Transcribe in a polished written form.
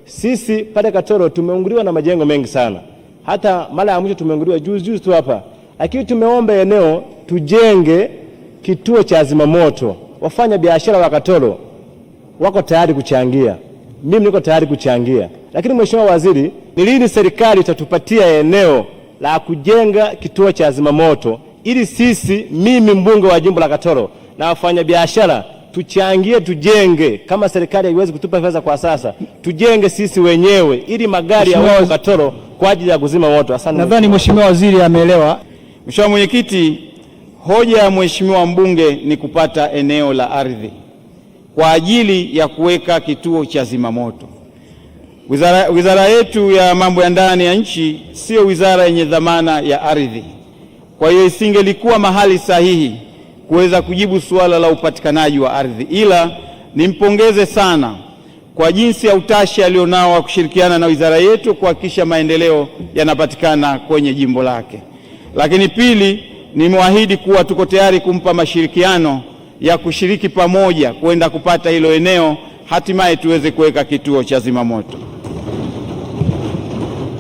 Sisi pale Katoro tumeunguliwa na majengo mengi sana, hata mara ya mwisho tumeunguliwa juzi juzi tu hapa, lakini tumeomba eneo tujenge kituo cha zimamoto. Wafanya biashara wa Katoro wako tayari kuchangia, mimi niko tayari kuchangia, lakini Mheshimiwa Waziri, ni lini serikali itatupatia eneo la kujenga kituo cha zimamoto ili sisi, mimi mbunge wa jimbo la Katoro na wafanyabiashara tuchangie, tujenge. Kama serikali haiwezi kutupa fedha kwa sasa, tujenge sisi wenyewe ili magari yawepo Katoro kwa ajili ya kuzima moto. Asante. Nadhani Mheshimiwa Waziri ameelewa. Mheshimiwa Mwenyekiti, hoja ya Mheshimiwa mbunge ni kupata eneo la ardhi kwa ajili ya kuweka kituo cha zimamoto. Wizara yetu ya mambo ya ndani ya nchi siyo wizara yenye dhamana ya ardhi. Kwa hiyo isingelikuwa mahali sahihi kuweza kujibu suala la upatikanaji wa ardhi, ila nimpongeze sana kwa jinsi ya utashi alionao wa kushirikiana na wizara yetu kuhakikisha maendeleo yanapatikana kwenye jimbo lake. Lakini pili, nimwahidi kuwa tuko tayari kumpa mashirikiano ya kushiriki pamoja kwenda kupata hilo eneo, hatimaye tuweze kuweka kituo cha zimamoto.